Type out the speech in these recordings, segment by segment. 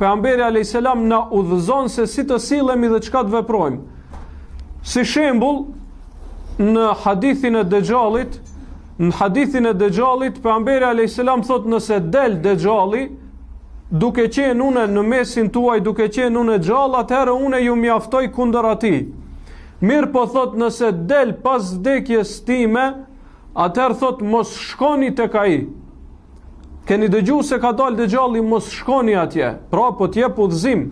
Pejgamberi alayhis salam na udhëzon se si të sillemi dhe çka të veprojmë. Si shembull në hadithin e Dexhallit, në hadithin e Dexhallit pejgamberi alayhis salam thotë nëse del Dexhalli duke qenë unë në mesin tuaj, duke qenë unë gjallë, atëherë unë ju mjaftoj kundër atij. Mirëpo thotë nëse del pas vdekjes time, atëherë thotë mos shkoni tek ai. Keni dëgju se ka dalë Dexhalli, mos shkoni atje. Pra po të jep udhëzim.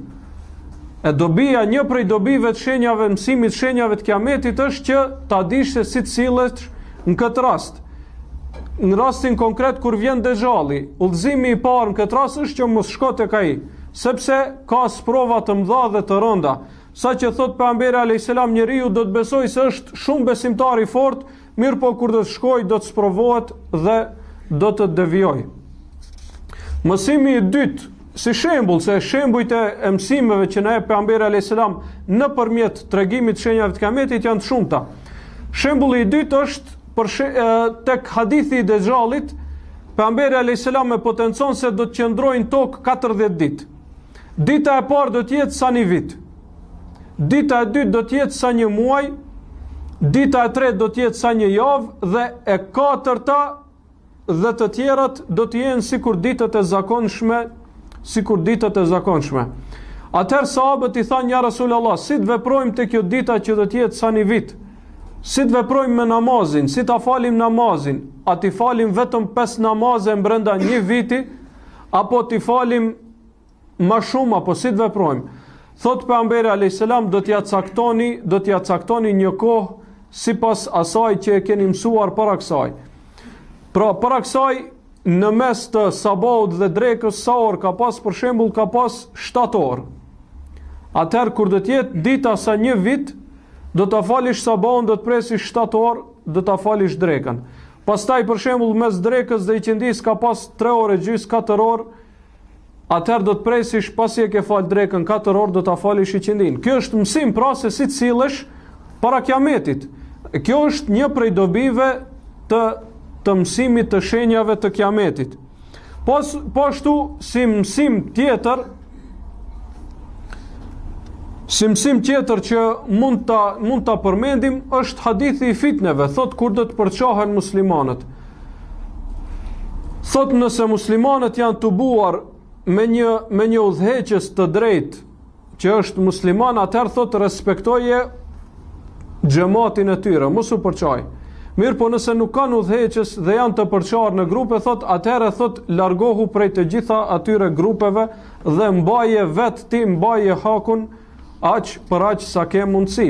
E dobia, një prej dobive të shenjave, mësimit shenjave të kiametit është që ta dish se si të sillesh në këtë rast. Në rastin konkret kur vjen Dexhalli, udhëzimi i parë në këtë rast është që mos shko tek ai, sepse ka sprova të mëdha dhe të rënda. Saqë thotë pejgamberi alayhis salam njeriu do të besojë se është shumë besimtar i fortë, Mirëpo kur do të shkojë do të sprovohet dhe do të devijojë. Mësimi i dytë, si shembull se shembujt e mësimeve që na jep pejgamberi alayhis salam nëpërmjet tregimit të shenjave të kiametit janë të shumta. Shembulli i dytë është për she, tek hadithi i Dexhallit, pejgamberi alayhis salam e potencon se do të qëndrojë në tokë 40 ditë. Dita e parë do të jetë sa një vit. Dita e dytë do të jetë sa një muaj, dita e tretë do të jetë sa një javë dhe e katërta dhe të tjerat do të jenë sikur ditët e zakonshme, sikur ditët e zakonshme. Atëherë sahabët i thanë ja Resulallah, si të veprojmë te kjo dita që do të jetë sa një vit? Si të veprojmë me namazin, si ta falim namazin? A t'i falim vetëm 5 namaze brenda një viti apo t'i falim Ma shumë apo si të veprojmë? Thotë pejgamberi alayhis salam do t'ia caktoni, do t'ia caktoni një kohë sipas asaj që e keni mësuar para kësaj. Pra para kësaj në mes të sabahut dhe drekës sa orë ka pas për shembull ka pas 7 orë. Atëherë kur do të jetë dita sa një vit, do ta falish sabahun, do të presish 7 orë, do ta falish drekën. Pastaj për shembull mes drekës dhe iqindisë ka pas 3 orë e gjys, 4 orë, atëherë do të presish pasi e ke fal drekën 4 orë do ta falish iqindinë. Kjo është mësim pra se si të sillesh para kiametit. Kjo është një prej dobive të të mësimit të shenjave të kiametit. Po, po ashtu si mësim tjetër si mësim tjetër që mund ta mund ta përmendim është hadithi i fitneve, thotë kur do të përçahen muslimanët. Thotë nëse muslimanët janë tubuar me një me një udhëheqës të drejtë që është musliman, atëherë thotë respektoje xhematin e tyre, mos u përçaj. Mirëpo nëse nuk kanë udhëheqës dhe janë të përçarë në grupe, thotë atëherë thotë largohu prej të gjitha atyre grupeve dhe mbaje vetë ti mbaje hakun aq për aq sa ke mundësi.